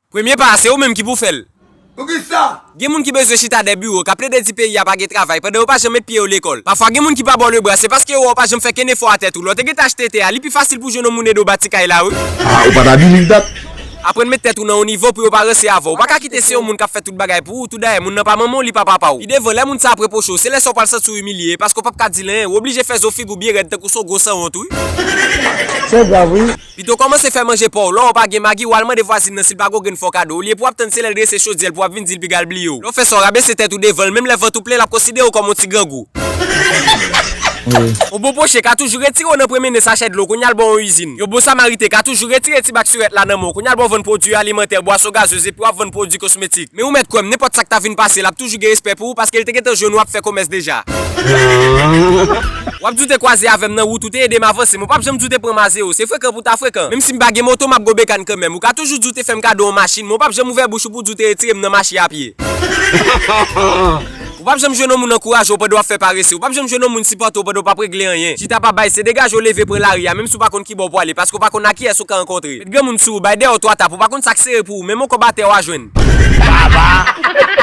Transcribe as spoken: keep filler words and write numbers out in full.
Premye pa a, se ou menm ki pou fè l. Poukisa? Gen moun ki bezwen chita dèyè biwo, k ap plede di peyi a pa gen travay, pandan yo pa janm met pye yo lekòl. Pafwa, gen moun ki pa ba w lebra, se paske yo wè w pa janm fè kenn efò a tèt ou. Lè w te gentan achte tè a, li pi fasil pou jwenn yon moun ede w bati kay la, wi. Ah, ou pa ta believe that? Aprann met tèt ou nan yon nivo pou yo pa ranse avè w. Ou pa ka kite se yon moun k ap fè tout bagay pou ou, tou dayè, moun nan pa manman w, li pa papa w. Pi devan, lè moun sa ap repwoche w, se lè sa w pral santi w imilye, paske w p ap ka di l anyen, ou oblije fè zo figi w byen rèd tankou se yon gwo sanwont, wi. Se grav, wi. Pito kòmanse fè manje pa w. Lè w pa gen magi, w al mande vwazin nan si l pa gen grenn fò kado. Olye pou w ap tann se lè l drese chodyè l pou w ap vin di l piga l bliye w. Lè w fè sa, w rabese tèt ou devan l, menm lè vant ou plen, l ap konsidere w kòm yon ti grangou. Yon bon pwoche ka toujou retire w nan premye ne sachè dlo, kounye a l ba w yon izin. Yon bon samariten ka toujou retire ti bak sirèt la nan men w, kounye a l ba w vann pwodui alimantè, bwason gazez, epi w ap vann pwodui kosmetik. Men ou mèt kwè m, nenpòt sa k ta vin pase, l ap toujou gen respè pou ou, paske l te gentan jwenn ou ap fè komès deja. W ap di w te kwaze avè m nan wout, ou te ede m avanse, men w p ap janm di w te pran m a zewo. Se frekan pou w ta frekan. Menm si m pa gen moto, m ap gonbe kann kanmenm. Ou ka toujou di w te fè m kado yon machin, men w p ap janm ouvè bouch ou pou w di w te retire m nan mache a pye. Ou p ap janm jwenn yon moun ankouraje w pandan w ap fè parese. Ou p ap janm jwenn yon moun sipòte w pandan w p ap regle anyen. Chita pa bay, se degaje w leve pran lari a, menm si w pa konn kibò w pwale, paske w pa konn ak kiyès ou ka rankontre. Met granmoun sou ou, bay dèyè w twa tap, ou pa konn sa k sere pou ou, menm yon kòb atè w a jwenn. Baba!